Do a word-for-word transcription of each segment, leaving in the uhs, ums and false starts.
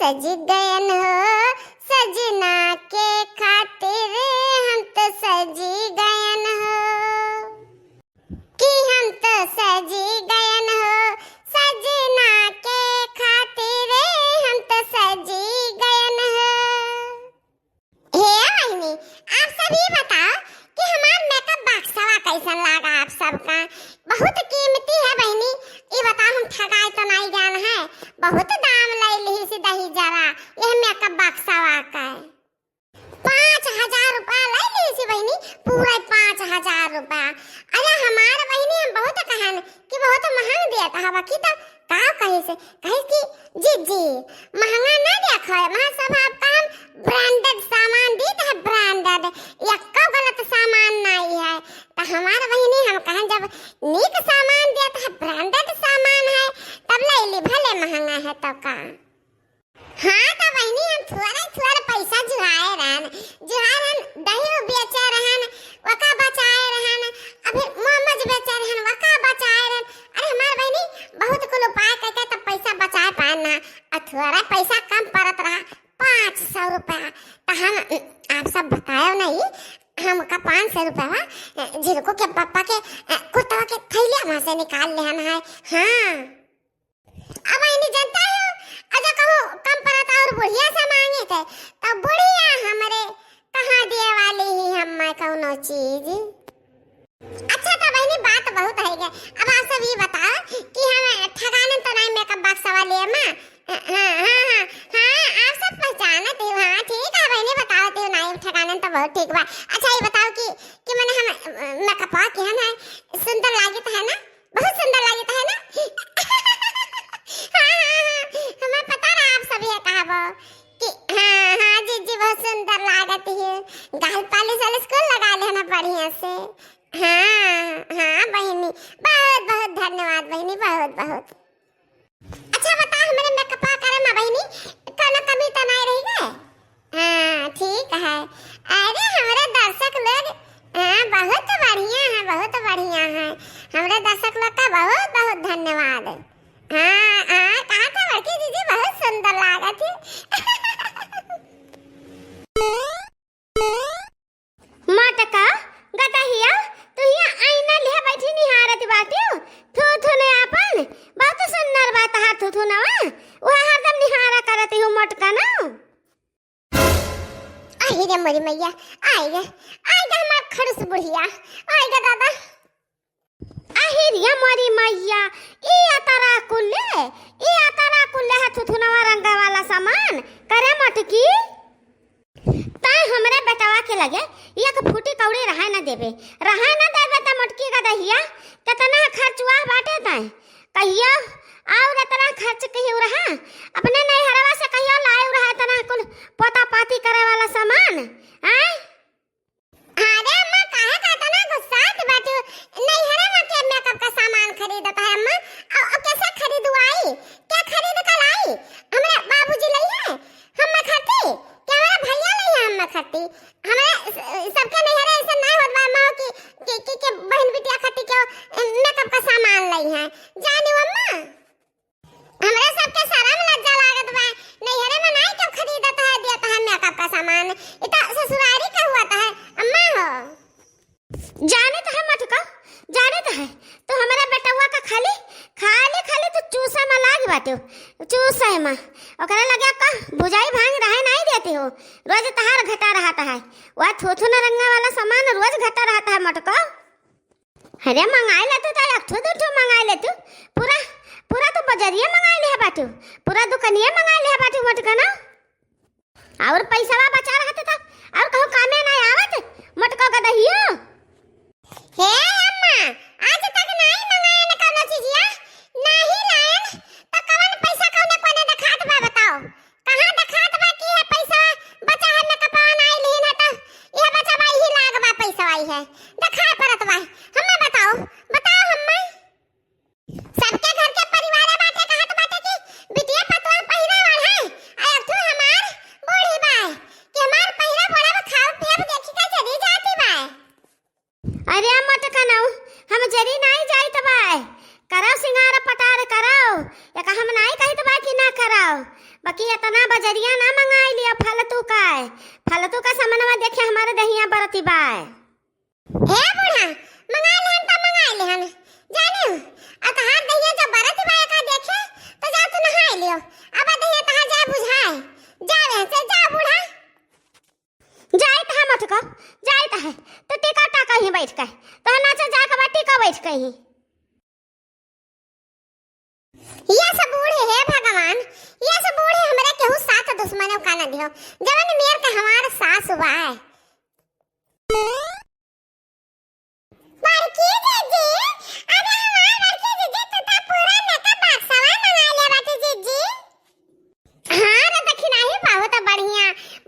सज गयन हो सजना के खातिर, हम तो सज गयन हो, कि हम तो सज गयन हो सजना के खातिर, हम तो सज गयन हो। हे बहिनी, आप सब ई बताओ कि हमार मेकअप बक्सवा कैसन लागा आप सबका? बहुत कीमती है बहिनी, ई बताओ हम ठगाए तो नाई जान है? बहुत दाम ले लिही सी दही जरा, यह मेकअप बक्सवा का है। पाँच हजार रुपया ले लिही सी बहिनी, पूरे पाँच हजार रुपया। अरे हमार बहिनी, हम बहुत कहन कि बहुत महंग दिया था, बाकी तो का कहे से, कहे कि जीजी, महंगा ना देखो, वहाँ सब आपका हम branded सामान दीत है, branded, यक्को गलत सामान नहीं है। तो हमार बहिनी हम कहन, जब नीक सामान देत है, branded सामान है, तब ले ली, भले महंगा है तो का। हाँ, तो बहिनी, हम थोड़े थोड़े पैसा जुहाए रहन, जुहाए रहन, दही बेचे रहन, वका बचाए रहन, अभी मोमोज बेचे रहन, वका बचाए रहन। अरे हमार बहिनी, बहुत कुल उपाय करके तब पैसा बचाए पाए ना, और थोड़ा पैसा कम पड़त रहा, पाँच सौ रुपया। तो हम, आप सब बतायो नहीं, हमका पाँच सौ रुपया झिलको के पापा के, अ, कुर्ता के थैलिया में से निकाल लेहन है। हाँ। अब बहिनी जानता हो, अगर कहूँ कम पड़त और बुढ़िया से मांगे थे, तो बुढ़िया हमरे कहाँ दिए वाली ही हम कौनो चीज। अच्छा, तो बहिनी, बात बहुत है गए। अब आप सब ये बताओ कि हम ठगानन तो नहीं मेकअप बक्सवा लिए माँ? हाँ, हाँ, हाँ, हाँ, आप सब पहचानत हो, हाँ, ठीक है बहिनी, बताओ तो नहीं ठगानन तो बहुत ठीक बा। अच्छा, ये बताओ कि, कि मैंने हम, अ, मेकअपवा किहन है, सुंदर लागित है ना? बहुत सुंदर लागत है ना? हाँ, हाँ, हाँ, हमें पता रहा आप सब ये कहबो कि हाँ, हाँ, जीजी बहुत सुंदर लागत है। गाल पालिश वालिश कुल लगा लेना बढ़िया से। हाँ, हाँ, बहिनी, बहुत, बहुत धन्यवाद बहिनी, बहुत, बहुत। अच्छा बता, हमरे मेकअपवा करे में बहिनी, कोनो कमी तो नहीं रही गए? हाँ, ठीक है। अरे, हमरे दर्शक लोग, हाँ, बहुत बढ़िया है, बहुत बढ़िया है। हमरे दर्शक लोग का बहुत, बहुत धन्यवाद। हाँ, हाँ, कहा था बड़की दीदी, बहुत सुंदर लागत है। मटका, गदहिया, तू हिया आईना लिहे बैठी निहारत बाटियो, थू थू ने आपन, बहुत सुंदर बा तहार थू थू नवा, वह हरदम निहारा करत हो मटका ना। आई रे मोरी मैया, आई रे, आई रे हमार खड़ूस बुढ़िया, आई रे दादा। अहिरिया मोरी मैया, ई अतरा कुल्ले, ई अतरा कुल्ले है थुथुनवा रंगा वाला सामान, करे मटकी। तैं हमरे बेटवा के लगे एक फूटी कौड़ी रहे न देबे, रहे न देबे त मटकी गदहिया, केतना खर्चुआ बाटे तैं। कहियो और एतना खर्च कहियो रहा, अपने नैहरवा से कहियो लाए रहा एतना कुल पोता पाती करे वाला सामान, आय? अरे अम्मा, काहे का इतना गुस्सात बाटू? नैहरे में के मेकअप का सामान खरीदत है अम्मा? अब, अब कैसे खरीदवाई? क्या खरीद कर लाई? हमरे बाबूजी लई है हम में खरीदी? क्या हमारा भैया लई है हम में खरीदी? हमारे स-, सबके नैहरे ऐसे नहीं होत बा अम्मा कि, कि, कि, कि बहन बिटिया खातिर के मेकअप का सामान लई है। जानी अम्मा? हमरा सबके शरम लज्जा लागत बा। नैहरे में नाई केहू खरीदत है, देत है मेकअप का सामान। ई तो ससुरारी के हुआ तो है, अम्मा हो। जाने तो है मटका, जाने तो है। तू हमारा बेटवा का खाली, खाली, खाली तू चूसे में लाग बाटे, चूसे में। ओकरा लगे का भुजाई भांग रहे नहीं देती हो, रोज तहार घटा रहता है। वह थोथो न रंगा वाला सामान रोज घटा रहता है मटका। अरे मंगाई ले तू तो, एक ठो दू ठो मंगाई ले तू, पूरा, पूरा तू बजरिया मंगाई ले बाटू, पूरा दुकनिया मंगाई ले बाटू मटका ना। और पैसवा बचा रहत तो और कहूँ कामे ना आवत मटका गदहियो। हे अम्मा, आज तक नहीं मंगाए न कौनो चीजिया, नहीं लायन, तो कवन पैसा कौने कोने देखात बा बताओ? कहाँ देखात बा कि है पैसा बचा है, मेकअपवा नाई लीन है तो यह बचा बा, यही लाग बा पैसा आई है, देखाए परत बा। हम्मा बताओ, बताओ हम्मा। सबके घर के परिवार बाटे, कहत बाटे कि बिटिया पतवा पहिरा वाला है, आ अब तू हमार बूढ़ी बा कि हमार पहिरा बड़ा बा, खाओ पियब देखी के चली जाती बा। अरे मटकनऊ, हम जरी नाई जाइत बाय, करौ सिंगार पटार करौ, एका हम नाहीं कहित बा कि ना करौ, बाकी एतना बजरिया ना मंगाइ लियो फालतू का, फालतू का समनवा देखे हमरे देहिया बरति बा। हे बूढ़ा, मंगाइ लेहन त मंगाइ लेहन, जानेउ, अ तहार देहिया जब बरति बा एका देखे, त जा तू नहाइ लियो, अब देहिया तहार जाए बुझाए, जावे से जा बूढ़ा। जाइत है मटका, जाइत है। तो टिका टाका ही बैठ के। तो नाचा जाके बा टिका बैठ के ही। ये सब बूढ़े हे भगवान, ये सब बूढ़े हमरे केहू सास दुश्मन का न दियो। जवन मेर के हमार सास हुआ है। बड़की जीजी, अरे हमार बड़की जीजी, तू तो पूरा makeup box-वा मंगा ले बाटी जीजी। हाँ रे दखिनाही, बहुत बढ़िया,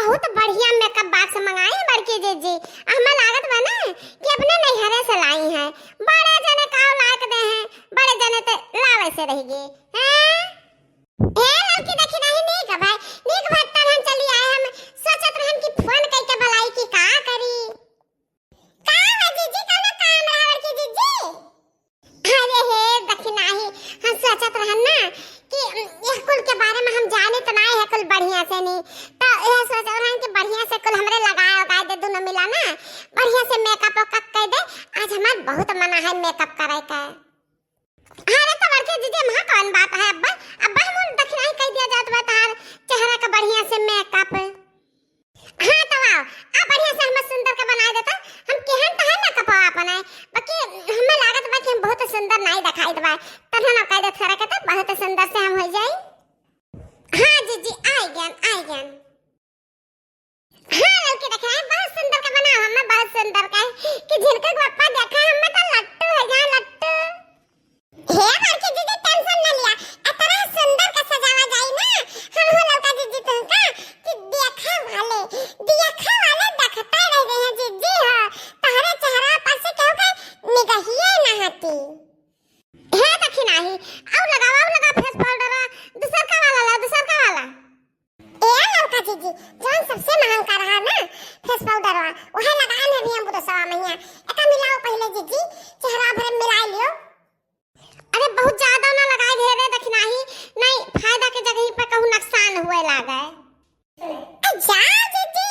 बहुत बढ़िया makeup box मंगाई बड़की जीजी। हमें लागत बा ना कि अपने नैहरे से लाई हैं। बड़े जने काव लायक दे हैं, बड़े जने ते लावे से रह गए। हैं? हे लड़की दखिनाही, नीक भाई, नीक भाई, तब हम चली आए, हम सोचत रहन कि फोन कइके बुलाई कि का करी। का हो जीजी, कौनो काम रहा बड़की जीजी? अरे हे दखिनाही, हम सोचत रहन ना कि, उम, यह कुल के बारे में हम जाने तो ना है कुल बढ़िया से नहीं, तो यह सोचत रहन कि बढ़िया से कुल हमरे लगाए उगाए दे, दोनों मिला ना, बढ़िया से makeup वेकअप कर दे। आज हमार बहुत मना है makeup करे का। अरे तो बड़की जीजी, हम कौन बात है अब्बा, अब्बा हम दखिनाही कह दिया जात बा तहार चेहरा का बढ़िया से makeup। हाँ, तो आओ, आ बढ़िया से हमर सुंदर के बनाए देता। हम केहन तो है ना कपवा अपने, बाकी हमें लागत बा कि हम बहुत सुंदर नाई दिखाई देबा। तब हम कह देत करे के तो बहुत सुंदर से हम हो जाई। हाँ जीजी, आई गन, आई गन। हाँ, लड़की देख रहे हैं, बहुत सुंदर का बनाओ, हमें बहुत सुंदर का है कि झिनकर के पप्पा देखा, हमें तो लट्टू है जाए, लट्टू। हे बड़की जीजी, tension न लिया, इतना सुंदर का सजावा जाई ना, हम हो लौका जीजी तुमका कि देखे वाले, देखे वाले देखते रह गए हैं जीजी हो, तहरे चेहरा पर से केहू के निगहिए ना हटी। हे दखिनाही, आउ लगावा, आउ लगा face powder, दूसर का वाला ला, दूसर का वाला। ए ललका जीजी, जौन सबसे महंगा रहा ना face powder वा, वह लगाए में भी हम बुरसवा मैया। एका मिलाओ पहले जीजी, चेहरा भरे मिला लियो। अरे बहुत ज्यादा ना लगाए ढेरे दखिनाही, नहीं फायदा के जगह पे कहूँ नुकसान हुए लागे। ए जा जीजी,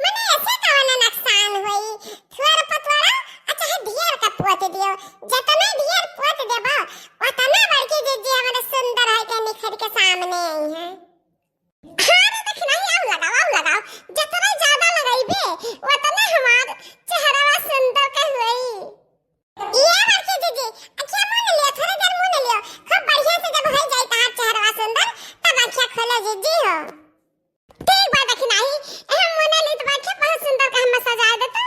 मने ऐसे कवन नुकसान होई? थोड़ पतवारा, अच्छा है ढेर का पोत दियो, जतना ढेर पोत देबो, उतना बड़की जीजी हमारे सुंदर है के निखर के सामने आई हैं। हाँ रे दखिनाही, आउ लगाओ, आउ लगाओ। जतना ज्यादा लगाइबे, उतना हमार चेहरवा सुंदर के होई। ये बड़की जीजी, अखिया मून लियो, थोड़ी देर मून लियो। खूब बढ़िया से जब हो जाई तहार चेहरवा सुंदर, तब अखिया खोलो जीजी हो। ठीक बा दखिनाही, एह मून ली तो अखिया बहुत सुंदर का हम सजाए देता।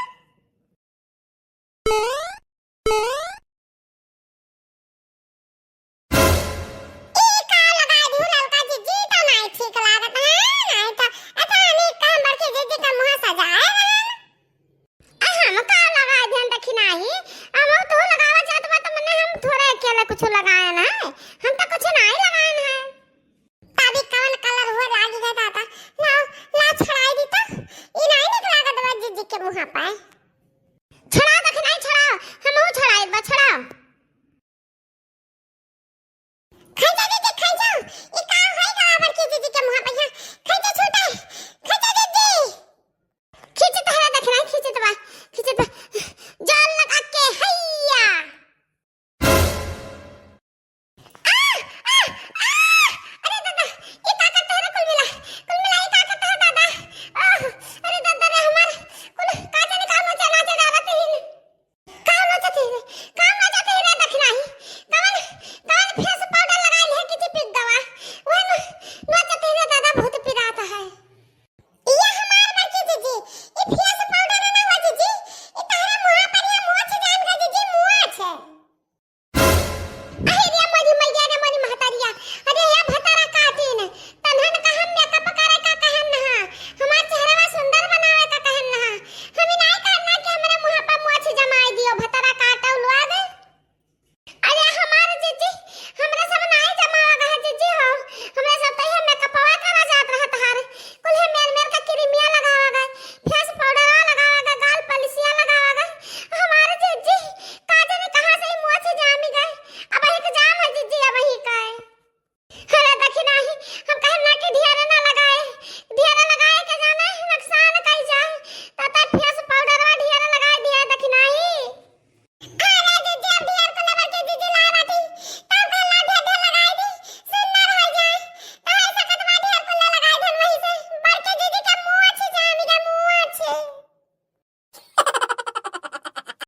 ई का लगाई दिहू ललका जीजी, ई तो नाई ठीक लागत है, नाई तो अच्छा, हम ई काम बड़की जीजी का मुँह सजाए रहन। आ, हम का लगाई दिहन दखिनाही, हम तो लगावा जात बा, तो मने हम थोड़े अकेले कुछ लगाए।